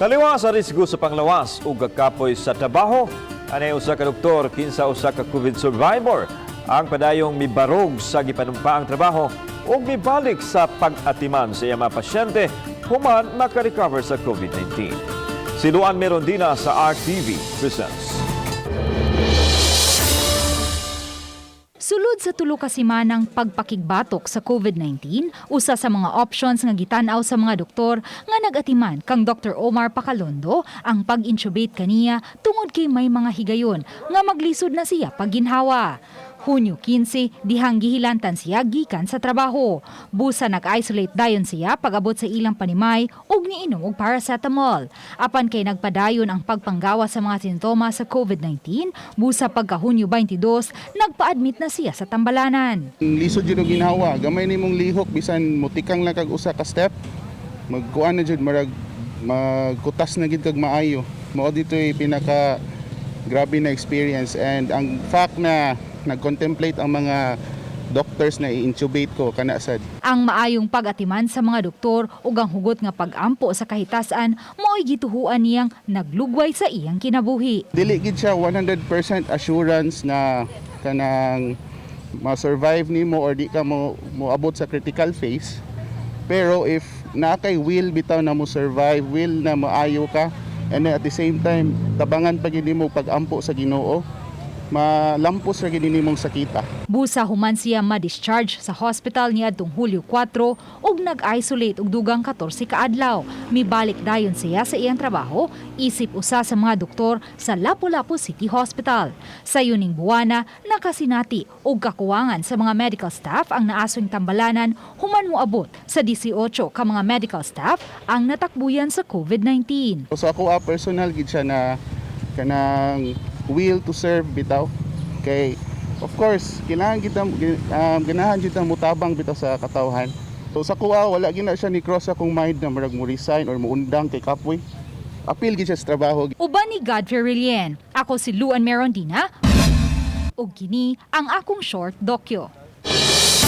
Kaliwa sa risgo sa panglawas ug kapoy sa trabaho, anay usa ka doktor kinsa usa ka COVID survivor ang padayong mibarog sa gipanumpaang trabaho ug mibalik sa pag-atiman sa iyang mga pasyente human maka-recover sa COVID-19. Si Luan Merondina sa RTV presents. Sulod sa tulo ka simanang pagpakigbatok sa COVID-19, usa sa mga options nga gitan-aw sa mga doktor nga nag-atiman kang Dr. Omar Pacalondo ang pag-intubate kaniya tungod kay may mga higayon nga maglisod na siya pagginhawa. Hunyo 15, dihang gihilantan siya gikan sa trabaho. Busa nag-isolate dayon siya pag-abot sa ilang panimay ug niinom og paracetamol. Apan kay nagpadayon ang pagpanggawa sa mga sintomas sa COVID-19, busa pagka Hunyo 22, nagpa-admit na siya sa tambalanan. Ang lisod jud og ginhawa, gamay nimong lihok bisan mutikang lang kag usa ka step, magkuan na jud, marag magkutas na gid kag maayo. Mao dito'y pinaka grabe na experience and ang fact na nag-contemplate ang mga doctors na i-intubate ko kana sad. Ang maayong pag-atiman sa mga doktor ug ang hugot nga pag-ampo sa kahitasan mao'y gituhuan niyang naglugway sa iyang kinabuhi. Dili gid siya 100% assurance na kanang ma-survive nimo or di ka mo moabot sa critical phase. Pero if naa kay will bitaw na mo survive, will na maayo ka, and then at the same time tabangan pa gid nimo pag-ampo sa Ginoo, malampos ra gid nimong sakita. Busa human siya ma-discharge sa hospital niadtong Hulyo 4 ug nag-isolate og dugang 14 ka adlaw. Mibalik dayon siya sa iyang trabaho isip usa sa mga doktor sa Lapu-Lapu City Hospital. Sa yuning buwana, nakasinati og kakuwangan sa mga medical staff ang naaswing tambalanan human moabot sa 18 ka mga medical staff ang natakbuyan sa COVID-19. So ako personal gid siya na kanang will to serve bitaw, kay of course kailangan kita ganahan kita mutabang bitaw sa katawhan. So sa kuha, wala gina siya ni cross akong mind na murag mo resign or muundang kay kapoy. Apil gid siya sa trabaho. Uban ni Godfrey Relien. Ako si Luan Merondina. Ug kini ang akong short dokyo.